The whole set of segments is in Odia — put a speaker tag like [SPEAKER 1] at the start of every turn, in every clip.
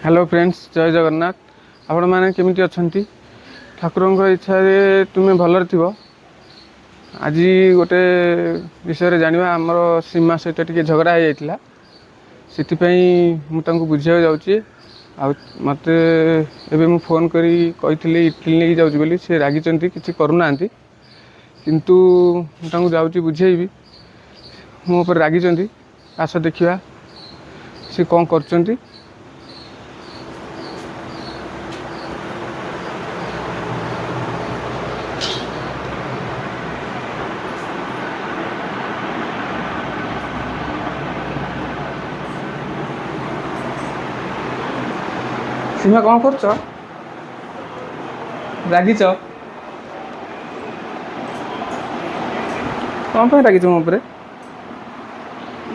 [SPEAKER 1] ହ୍ୟାଲୋ ଫ୍ରେଣ୍ଡସ୍, ଜୟ ଜଗନ୍ନାଥ। ଆପଣମାନେ କେମିତି ଅଛନ୍ତି? ଠାକୁରଙ୍କ ଇଚ୍ଛାରେ ତୁମେ ଭଲରେ ଥିବ। ଆଜି ଗୋଟେ ବିଷୟରେ ଜାଣିବା। ଆମର ସୀମା ସହିତ ଟିକେ ଝଗଡ଼ା ହେଇଯାଇଥିଲା, ସେଥିପାଇଁ ମୁଁ ତାଙ୍କୁ ବୁଝିବାକୁ ଯାଉଛି। ଆଉ ମୋତେ ଏବେ ମୁଁ ଫୋନ୍ କରି କହିଥିଲି ଇଟିଲି ନେଇକି ଯାଉଛି ବୋଲି, ସେ ରାଗିଛନ୍ତି, କିଛି କରୁନାହାନ୍ତି। କିନ୍ତୁ ମୁଁ ତାଙ୍କୁ ଯାଉଛି ବୁଝେଇବି, ମୋ ଉପରେ ରାଗିଛନ୍ତି। ଆସ ଦେଖିବା ସେ କ'ଣ କରୁଛନ୍ତି। ସୀମା, କ'ଣ କରୁଛ? ରାଗିଛ? କ'ଣ ପାଇଁ ରାଗିଛ ମୋ ଉପରେ?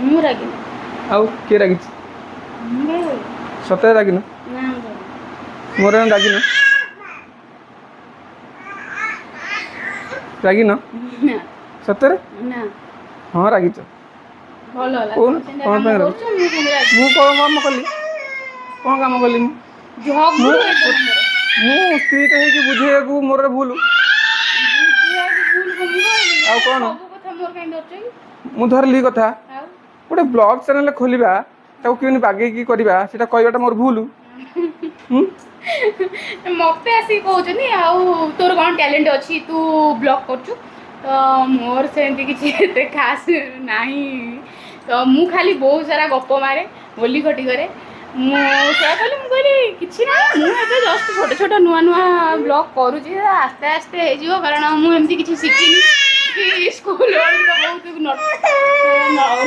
[SPEAKER 2] ମୁଁ ରାଗିନି।
[SPEAKER 1] ଆଉ କିଏ ରାଗିଛି?
[SPEAKER 2] ମୁଁ କାଇଁ ରାଗିବି?
[SPEAKER 1] ସତରେ ରାଗିନ?
[SPEAKER 2] ନା, ମୁଁ ରାଗିନି।
[SPEAKER 1] ମୋର ରାଗିନ? ରାଗିନ?
[SPEAKER 2] ନା।
[SPEAKER 1] ସତରେ?
[SPEAKER 2] ନା।
[SPEAKER 1] ହଁ, ରାଗିଛ।
[SPEAKER 2] ଭଲ ହେଲା।
[SPEAKER 1] କହୁନ,
[SPEAKER 2] ତମେ ସେମିତିଆ
[SPEAKER 1] କ'ଣ
[SPEAKER 2] କାମ
[SPEAKER 1] ପାଇଁ
[SPEAKER 2] କରୁଛ, ମୁଁ ସେମିତି ରାଗିବି।
[SPEAKER 1] ମୁଁ କ'ଣ କାମ କଲି? କ'ଣ କାମ କଲି ମୁଁ?
[SPEAKER 2] ଝଗଡା ହେଇଛି ତମର।
[SPEAKER 1] ମୁଁ ସ୍ତ୍ରୀଟା ହେଇକି ବୁଝେଇବାକୁ ମୋର ଭୁଲ?
[SPEAKER 2] ବୁଝିବାକୁ ଭୁଲ କଣ ମୁଁ କହିଲି?
[SPEAKER 1] ଆଉ କ'ଣ?
[SPEAKER 2] ସବୁ କଥା ମୋର କାଇଁ ଧରୁଛ କି?
[SPEAKER 1] ମୁଁ ଧରିଲି କଥା?
[SPEAKER 2] ଆଉ
[SPEAKER 1] ଗୋଟେ ବ୍ଲଗ୍ ଚ୍ୟାନେଲ୍ ଖୋଲିବା, ତାକୁ କେମିତି ବାଗେଇକି କରିବା, ସେଇଟା କହିବାଟା ମୋର ଭୁଲ? ହୁଁ।
[SPEAKER 2] ମତେ ଆସିକି କହୁଛନ୍ତି, ଆଉ ତୋର କ'ଣ ଟ୍ୟାଲେଣ୍ଟ ଅଛି, ତୁ ବ୍ଲଗ୍ କରୁଛୁ? ତ ମୋର ସେମିତି କିଛି ଏତେ ଖାସ୍ ନାହିଁ। ତ ମୁଁ ଖାଲି ବହୁତ ସାରା ଗପ ମାରେ, ବୋଲି ଖଟି କରେ। ମୁଁ ସେୟା କହିଲି, ମୁଁ କହିଲି କିଛି ନାହିଁ, ମୁଁ ଏବେ ଜଷ୍ଟ ଛୋଟ ଛୋଟ ନୂଆ ନୂଆ ବ୍ଲଗ୍ କରୁଛି, ଆସ୍ତେ ଆସ୍ତେ ହେଇଯିବ। କାରଣ ମୁଁ ଏମିତି କିଛି ଶିଖିନି କି ସ୍କୁଲ ବେଳକୁ ତ ବହୁତ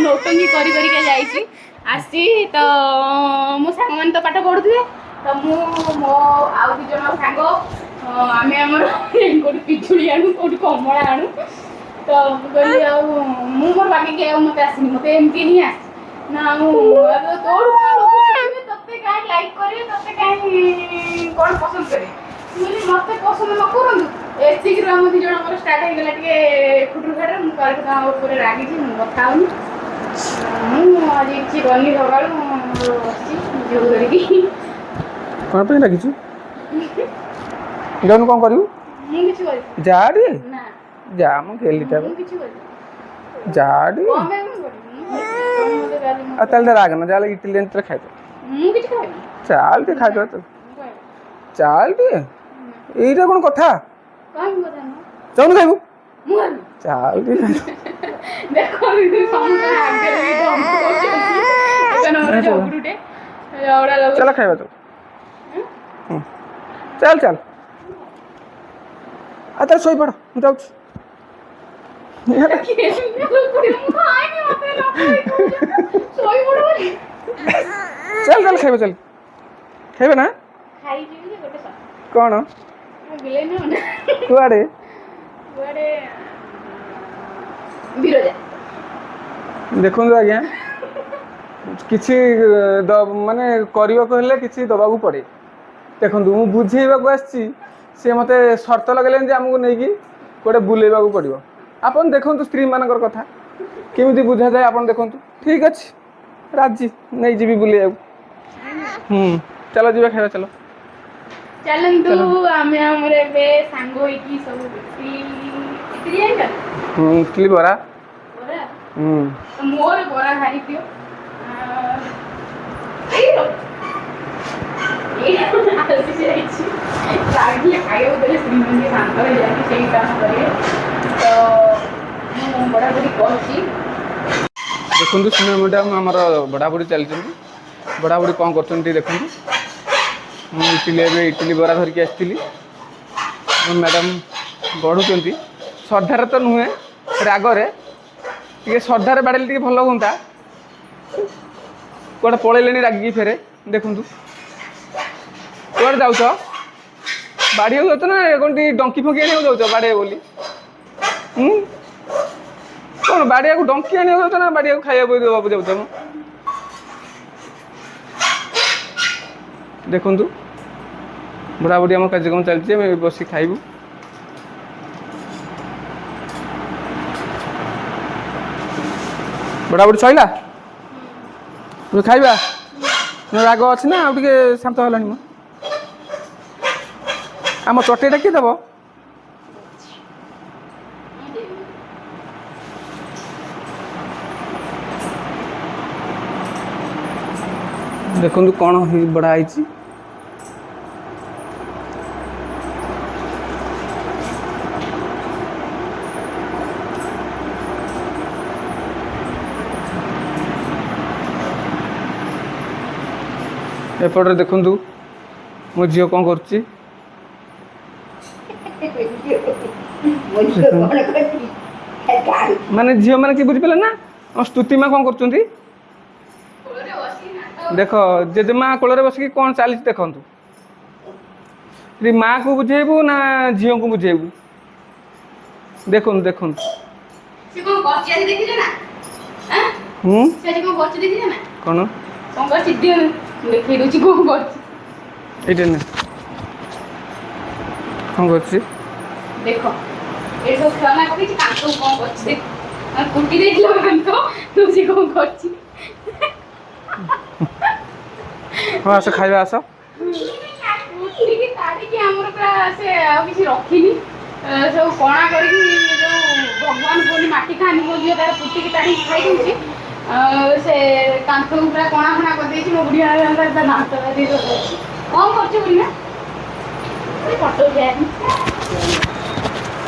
[SPEAKER 2] ନୌଟଙ୍କି କରି କରିକା ଯାଇଛି ଆସି। ତ ମୋ ସାଙ୍ଗମାନେ ତ ପାଠ ପଢ଼ୁଥିବେ, ତ ମୁଁ ମୋ ଆଉ ଦୁଇ ଜଣ ସାଙ୍ଗ ଆମେ ଆମର କୋଉଠି ପିଜୁଳି ଆଣୁ, କୋଉଠି କମଳା ଆଣୁ। ତ ମୁଁ କହିଲି ଆଉ ମୁଁ ମୋର ବାଗେଇକି ଆଉ ମୋତେ ଆସିନି, ମୋତେ ଏମିତି ହିଁ ଆସିଛି ନା। ଆଉ ଏବେ ତୋର କ'ଣ ଲୋକ ଶିଖିବେ, ତୋତେ କାହିଁ ଲାଇକ୍ କରିବେ, ତୋତେ କାହିଁ କ'ଣ ପସନ୍ଦ କରିବେ? ମୁଁ କହିଲି ମୋତେ ପସନ୍ଦ ନ କରନ୍ତୁ। ଏତିକିରୁ ଆମ ଦୁଇ ଜଣଙ୍କର ଷ୍ଟାର୍ଟ ହେଇଗଲା ଟିକେ ଖୁଟୁର ଖାଟର। ମୁଁ କାଲିଠୁ ତାଙ୍କ ଉପରେ ରାଗିଛି, ମୁଁ କଥା ହଉନି। ମୁଁ ଆଜି କିଛି କରିନି, ସକାଳୁ ମୁଁ ବସିଛି ଝିଅକୁ ଧରିକି।
[SPEAKER 1] କ'ଣ ପାଇଁ ରାଗିଛୁ? ଯାଉନୁ, କ'ଣ କରିବୁ?
[SPEAKER 2] ମୁଁ କିଛି କରିବି
[SPEAKER 1] ଯା ଟିକେ।
[SPEAKER 2] ନା।
[SPEAKER 1] ଯା, ମୁଁ ଗେଲିଟା।
[SPEAKER 2] ମୁଁ କିଛି କରିବି?
[SPEAKER 1] ଯା ଟିକେ।
[SPEAKER 2] କ'ଣ ପାଇଁ ମୁଁ କରିବି? ମୁଁ କରିବି। ତମେ ମୋତେ ଗାଳି
[SPEAKER 1] ଆଉ ତାହେଲେ ରାଗ ନା, ଯାହେଲେ ଇଟିଲି ଆଣି ଖାଇଦେ।
[SPEAKER 2] ମୁଁ କିଛି ଖାଇବିନି।
[SPEAKER 1] ଚାଲ ଟିକେ ଖାଇଦେବା ତ।
[SPEAKER 2] ମୁଁ ଖାଇବିନି।
[SPEAKER 1] ଚାଲ ଟିକେ, ଏଇଟା କ'ଣ କଥା?
[SPEAKER 2] କାହିଁକି କଥା ନୁହଁ?
[SPEAKER 1] ଯାଉନୁ ଖାଇବୁ।
[SPEAKER 2] ମୁଁ ଖାଇବିନି।
[SPEAKER 1] ଚାଲ ଟିକେ ଖାଇଦେ।
[SPEAKER 2] ଦେଖ, ସମସ୍ତେ ଆଗରେ ବି ଧମକ କରୁଛନ୍ତି। ଏକ ନମ୍ବର ଝଗଡୁଟେ, ଝଗଡ଼ା ଲାଗୁଛି।
[SPEAKER 1] ଚାଲ ଖାଇବା, ଚାଲ। ହୁଁ, ଚାଲ ଚାଲ। ଆଉ ତାହେଲେ ଶୋଇପଡ଼, ମୁଁ ଯାଉଛି।
[SPEAKER 2] ମୁଁ ଖାଇନି, ମତେ ନ ଶୋଇପଡ଼ ବୋଲି।
[SPEAKER 1] ଚାଲ ଚାଲ, ଖାଇବା ଚାଲ। ଖାଇବେ ନା?
[SPEAKER 2] ଖାଇଯିବି ଯେ ଗୋଟେ
[SPEAKER 1] କ'ଣ?
[SPEAKER 2] ବିଲେଇ ନା।
[SPEAKER 1] କୁଆଡ଼େ?
[SPEAKER 2] କୁଆଡ଼େ? ବିରଜା।
[SPEAKER 1] ଦେଖନ୍ତୁ ଆଜ୍ଞା, କିଛି ମାନେ କରିବାକୁ ହେଲେ କିଛି ଦେବାକୁ ପଡ଼େ। ଦେଖନ୍ତୁ, ମୁଁ ବୁଝେଇବାକୁ ଆସିଛି, ସିଏ ମୋତେ ସର୍ତ୍ତ ଲଗେଇଲେଣି ଯେ ଆମକୁ ନେଇକି କୁଆଡ଼େ ବୁଲେଇବାକୁ ପଡ଼ିବ। ଆପଣ ଦେଖନ୍ତୁ, ସ୍ତ୍ରୀମାନଙ୍କର କଥା କେମିତି ବୁଝାଯାଏ ଆପଣ ଦେଖନ୍ତୁ। ଠିକ୍ ଅଛି, ରାଜି, ନେଇଯିବି ବୁଲେଇବାକୁ। ହୁଁ, ଚାଲ ଯିବା ଖାଇବା, ଚାଲ।
[SPEAKER 2] ଚାଲନ୍ତୁ, ଆମେ ଆମର ଏବେ ସାଙ୍ଗ ହେଇକି ସବୁ ଇଟିଲି, ଇଟିଲି ଜାଣିଛ?
[SPEAKER 1] ହୁଁ, ଇଟିଲି ବରା।
[SPEAKER 2] ବରା।
[SPEAKER 1] ହୁଁ।
[SPEAKER 2] ତ ମୋର ବରା ଭାରି ପ୍ରିୟ। ଏଇ ର- ଏଇ ଆସି ଯାଇଛି। ରାଗିଲେ ଖାଇବାକୁ ଦେଲେ ଶ୍ରୀମନ୍ଦିର ଶାନ୍ତ ହେଇଯାନ୍ତି, ସେଇ କାମ କରିବେ। ତ ମୁଁ ବଢ଼ାବଢ଼ି କରୁଛି।
[SPEAKER 1] ଦେଖନ୍ତୁ, ସୀମା ମ୍ୟାଡ଼ାମ୍ ଆମର ବଢ଼ାବଢ଼ି ଚାଲିଛନ୍ତି। ବଢ଼ାବଢ଼ି କ'ଣ କରୁଛନ୍ତି ଟିକେ ଦେଖନ୍ତୁ। ମୁଁ ଇଟିଲି, ଏବେ ଇଟିଲି ବରା ଧରିକି ଆସିଥିଲି। ମୋ ମ୍ୟାଡ଼ାମ୍ ବଢ଼ୁଛନ୍ତି। ଶ୍ରଦ୍ଧାରେ ତ ନୁହେଁ, ରାଗରେ। ଟିକେ ଶ୍ରଦ୍ଧାରେ ବାଢ଼ିଲେ ଟିକେ ଭଲ ହୁଅନ୍ତା। କୁଆଡ଼େ ପଳେଇଲେଣି ରାଗିକି ଫେରେ। ଦେଖନ୍ତୁ, କୁଆଡ଼େ ଯାଉଛ? ବାଢ଼ିବାକୁ ଯାଉଛ ନା କ'ଣ ଟିକେ ଡଙ୍କି ଫଙ୍କି ଆଣିବାକୁ ଯାଉଛ ବାଢ଼ିବ ବୋଲି? ହୁଁ, କ'ଣ ବାଡ଼ିଆକୁ ଡଙ୍କି ଆଣିବାକୁ ଯାଉଛ ନା ବାଡ଼ିଆକୁ ଖାଇବାକୁ ଦେବାକୁ ଯାଉଛ ମ? ଦେଖନ୍ତୁ, ବୁଢ଼ାବୁଢ଼ୀ ଆମ କାର୍ଯ୍ୟକ୍ରମ ଚାଲିଛି। ଆମେ ବସି ଖାଇବୁ। ବୁଢ଼ାବୁଢ଼ୀ ସଇଲା? ଏବେ ଖାଇବା? ରାଗ ଅଛି ନା ଆଉ ଟିକେ ଶାନ୍ତ ହେଲାଣି? ମୁଁ ଆମ ଚଟେଇଟା କିଏ ଦେବ? ଦେଖନ୍ତୁ କ'ଣ ବଢ଼ା ହେଇଛି। ଏପଟରେ ଦେଖନ୍ତୁ ମୋ ଝିଅ କ'ଣ କରୁଛି।
[SPEAKER 3] ମୋ ଝିଅ କ'ଣ କରିଛି?
[SPEAKER 1] ମାନେ ଝିଅ ମାନେ କି ବୁଝିପାରିଲେ ନା, ଆମ ସ୍ତୁତି ମା କ'ଣ କରୁଛନ୍ତି ଦେଖ। ଜେଜେମା କୋଳରେ ବସିକି କ'ଣ ଚାଲିଛି ଦେଖନ୍ତୁ। ଏଠି ମାଆକୁ ବୁଝେଇବୁ ନା ଝିଅଙ୍କୁ ବୁଝେଇବୁ? ଦେଖନ୍ତୁ ଦେଖନ୍ତୁ।
[SPEAKER 2] ସେ କ'ଣ କରିଛି ଆଜି ଦେଖିଛ ନା? ଆଁ?
[SPEAKER 1] ହୁଁ।
[SPEAKER 2] ସେ ଆଜି କ'ଣ କରିଛି ଦେଖିଛ ନା?
[SPEAKER 1] କ'ଣ?
[SPEAKER 2] କ'ଣ କରିଛି ଦିଅ, ମୁଁ ଦେଖେଇ ଦଉଛି କ'ଣ କରିଛି।
[SPEAKER 1] ଏଇଟା ନେ, କ'ଣ କରୁଛି?
[SPEAKER 2] ଦେଖ, ଏଠି ସବୁ ଖେଳନା ପକେଇଛି, କାନ୍ଥକୁ କ'ଣ କରିଛି ଦେଖ। ମାନେ କୁଟି ଦେଇଥିଲା କାନ୍ଥ ତ, ସେ କ'ଣ କରିଛି।
[SPEAKER 1] ହଁ, ଆସ ଖାଇବା ଆସ।
[SPEAKER 2] କୁଟିକି ତାଡ଼ିକି ଆମର ପୁରା ସେ ଆଉ କିଛି ରଖିନି। ସବୁ କଣା କରିକି, ଯୋଉ ଭଗବାନ କୁହନ୍ତି ମାଟି ଖାଆନ୍ତି, ମୋ ଝିଅ ତାର କୁଟିକି ତାଡ଼ିକି ଖାଇ ଦଉଛି। ସେ କାନ୍ଥକୁ ପୁରା କଣା ଫଣା କରିଦେଇଛି। ମୋ ବୁଢ଼ୀ ମା ତା ଦାନ୍ତ ବାଜି ଅଛି। କ'ଣ କରୁଛୁ ବୁଢ଼ୀ ମା? ଫଟୋ ଉଠେଇବାନି।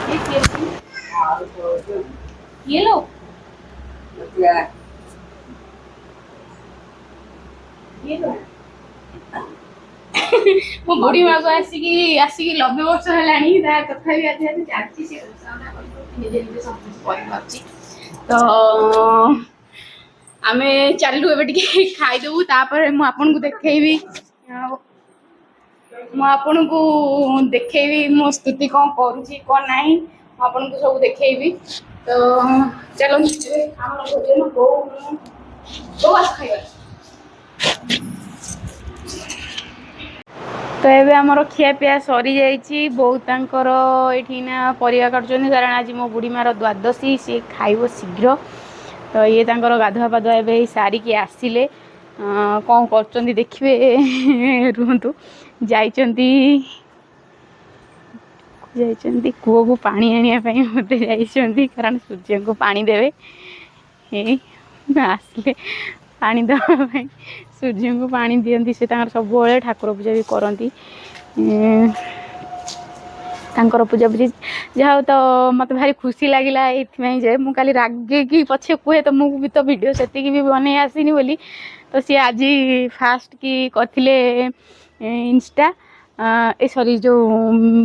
[SPEAKER 2] ଇଏ କିଏ? କିଏ ଲୋ? କିଏ ଲୋ? ମୋ ବୁଢ଼ୀ ମାକୁ ଆସିକି ଆସିକି 90 ବର୍ଷ ହେଲାଣି, ତା ତଥାପି ଆଜି ଆଜି ଚାଲିଛି। ସେ ରୋଷେଇ କରିପାରୁଛି, ନିଜେ ନିଜେ ସବୁ କିଛି କରିପାରୁଛି। ତ ଆମେ ଚାଲିଲୁ, ଏବେ ଟିକେ ଖାଇଦେବୁ, ତାପରେ ମୁଁ ଆପଣଙ୍କୁ ଦେଖେଇବି। ଆଉ ମୁଁ ଆପଣଙ୍କୁ ଦେଖେଇବି ମୋ ସ୍ତୁତି କ'ଣ କରୁଛି କ'ଣ ନାହିଁ, ମୁଁ ଆପଣଙ୍କୁ ସବୁ ଦେଖେଇବି। ତ ଚାଲନ୍ତୁ, ଏବେ ଆମର ଭୋଜନ। ବୋଉ ମୁଁ, ବୋଉ ଆସ ଖାଇବା। ତ ଏବେ ଆମର ଖିଆପିଆ ସରିଯାଇଛି। ବୋଉ ତାଙ୍କର ଏଇଠି ନା ପରିବା କାଟୁଛନ୍ତି, କାରଣ ଆଜି ମୋ ବୁଢ଼ୀ ମାର ଦ୍ୱାଦଶୀ, ସିଏ ଖାଇବ ଶୀଘ୍ର। ତ ଇଏ ତାଙ୍କର ଗାଧୁଆ ପାଧୁଆ ଏବେ ଏଇ ସାରିକି ଆସିଲେ। କ'ଣ କରୁଛନ୍ତି ଦେଖିବେ ରୁହନ୍ତୁ। ଯାଇଛନ୍ତି ଯାଇଛନ୍ତି କୂଅକୁ ପାଣି ଆଣିବା ପାଇଁ ବୋଧେ ଯାଇଛନ୍ତି, କାରଣ ସୂର୍ଯ୍ୟଙ୍କୁ ପାଣି ଦେବେ। ଏଇ ଆସିଲେ ପାଣି ଦେବା ପାଇଁ। ସୂର୍ଯ୍ୟଙ୍କୁ ପାଣି ଦିଅନ୍ତି ସେ ତାଙ୍କର ସବୁବେଳେ, ଠାକୁର ପୂଜା ବି କରନ୍ତି। ତାଙ୍କର ପୂଜାପୂଜି ଯାହା ହଉ। ତ ମୋତେ ଭାରି ଖୁସି ଲାଗିଲା ଏଇଥିପାଇଁ ଯେ ମୁଁ କାଲି ରାଗିକି ପଛେ କୁହେ, ତ ମୁଁ ବି ତ ଭିଡ଼ିଓ ସେତିକି ବି ବନେଇ ଆସିନି ବୋଲି। ତ ସିଏ ଆଜି ଫାଷ୍ଟ କି କରିଥିଲେ ଇନଷ୍ଟା, ଏ ସରି, ଯେଉଁ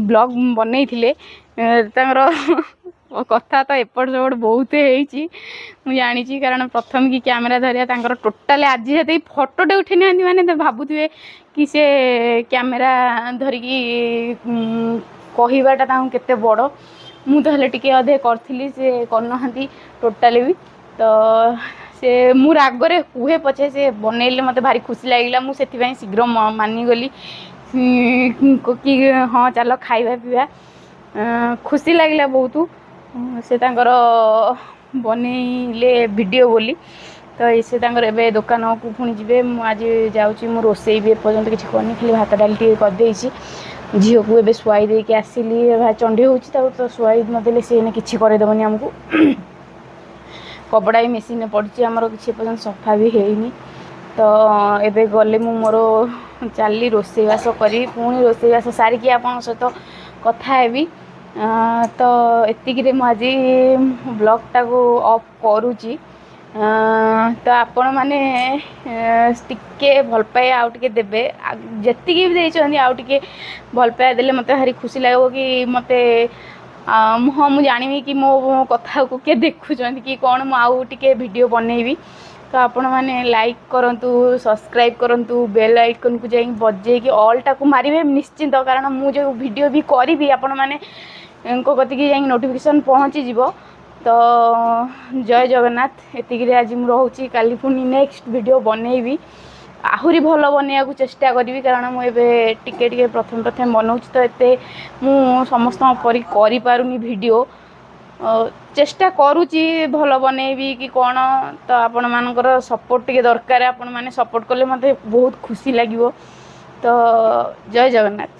[SPEAKER 2] ବ୍ଲଗ୍ ବନେଇଥିଲେ। ତାଙ୍କର କଥା ତ ଏପଟ ସେପଟ ବହୁତ ହେଇଛି, ମୁଁ ଜାଣିଛି, କାରଣ ପ୍ରଥମେ କି କ୍ୟାମେରା ଧରିବା ତାଙ୍କର ଟୋଟାଲି ଆଜି ସେତିକି ଫଟୋଟେ ଉଠେଇ ନାହାନ୍ତି। ମାନେ ତ ଭାବୁଥିବେ କି ସେ କ୍ୟାମେରା ଧରିକି କହିବାଟା ତାଙ୍କୁ କେତେ ବଡ଼। ମୁଁ ତ ହେଲେ ଟିକେ ଅଧେ କରିଥିଲି, ସେ କରିନାହାନ୍ତି ଟୋଟାଲି ବି। ତ ସେ ମୁଁ ରାଗରେ କୁହେ ପଛେ, ସେ ବନେଇଲେ ମୋତେ ଭାରି ଖୁସି ଲାଗିଲା। ମୁଁ ସେଥିପାଇଁ ଶୀଘ୍ର ମାନିଗଲି କି ହଁ ଚାଲ ଖାଇବା ପିଇବା। ଖୁସି ଲାଗିଲା ବହୁତ ସେ ତାଙ୍କର ବନେଇଲେ ଭିଡ଼ିଓ ବୋଲି। ତ ସେ ତାଙ୍କର ଏବେ ଦୋକାନକୁ ପୁଣି ଯିବେ। ମୁଁ ଆଜି ଯାଉଛି, ମୁଁ ରୋଷେଇ ବି ଏପର୍ଯ୍ୟନ୍ତ କିଛି କରିନି, ଖାଲି ଭାତ ଡାଲି ଟିକେ କରିଦେଇଛି। ଝିଅକୁ ଏବେ ଶୁଆଇ ଦେଇକି ଆସିଲି। ଭାରି ଚଣ୍ଡି ହେଉଛି ତାକୁ, ତ ଶୁଆଇ ନଦେଲେ ସେ ଏଇନେ କିଛି କରେଇଦେବନି ଆମକୁ। କପଡ଼ା ବି ମେସିନ୍ରେ ପଡ଼ିଛି ଆମର, କିଛି ଏପର୍ଯ୍ୟନ୍ତ ସଫା ବି ହେଇନି। ତ ଏବେ ଗଲେ ମୁଁ ମୋର ଚାଲିଲି ରୋଷେଇବାସ କରିବି, ପୁଣି ରୋଷେଇବାସ ସାରିକି ଆପଣଙ୍କ ସହିତ କଥା ହେବି। ତ ଏତିକିରେ ମୁଁ ଆଜି ବ୍ଲଗ୍ଟାକୁ ଅଫ୍ କରୁଛି। ତ ଆପଣମାନେ ଟିକେ ଭଲ ପାଇବା ଆଉ ଟିକେ ଦେବେ, ଯେତିକି ବି ଦେଇଛନ୍ତି ଆଉ ଟିକେ ଭଲ ପାଇବା ଦେଲେ ମୋତେ ଭାରି ଖୁସି ଲାଗିବ କି ମୋତେ ହଁ ମୁଁ ଜାଣିବି କି ମୋ କଥାକୁ କିଏ ଦେଖୁଛନ୍ତି କି କ'ଣ, ମୁଁ ଆଉ ଟିକେ ଭିଡ଼ିଓ ବନେଇବି। ତ ଆପଣମାନେ ଲାଇକ୍ କରନ୍ତୁ, ସବସ୍କ୍ରାଇବ୍ କରନ୍ତୁ, ବେଲ୍ ଆଇକନ୍କୁ ଯାଇକି ବଜେଇକି ଅଲ୍ଟାକୁ ମାରିବେ ନିଶ୍ଚିନ୍ତ, କାରଣ ମୁଁ ଯେଉଁ ଭିଡ଼ିଓ ବି କରିବି ଆପଣମାନେ ଙ୍କ କତିକି ଯାଇକି ନୋଟିଫିକେସନ୍ ପହଞ୍ଚିଯିବ। ତ ଜୟ ଜଗନ୍ନାଥ। ଏତିକିରେ ଆଜି ମୁଁ ରହୁଛି। କାଲି ପୁଣି ନେକ୍ସଟ ଭିଡ଼ିଓ ବନେଇବି, ଆହୁରି ଭଲ ବନେଇବାକୁ ଚେଷ୍ଟା କରିବି, କାରଣ ମୁଁ ଏବେ ଟିକେ ଟିକେ ପ୍ରଥମେ ପ୍ରଥମେ ବନଉଛି, ତ ଏତେ ମୁଁ ସମସ୍ତଙ୍କ ପରି କରିପାରୁନି ଭିଡ଼ିଓ। ଚେଷ୍ଟା କରୁଛି ଭଲ ବନେଇବି କି କ'ଣ। ତ ଆପଣମାନଙ୍କର ସପୋର୍ଟ ଟିକେ ଦରକାର। ଆପଣମାନେ ସପୋର୍ଟ କଲେ ମୋତେ ବହୁତ ଖୁସି ଲାଗିବ। ତ ଜୟ ଜଗନ୍ନାଥ।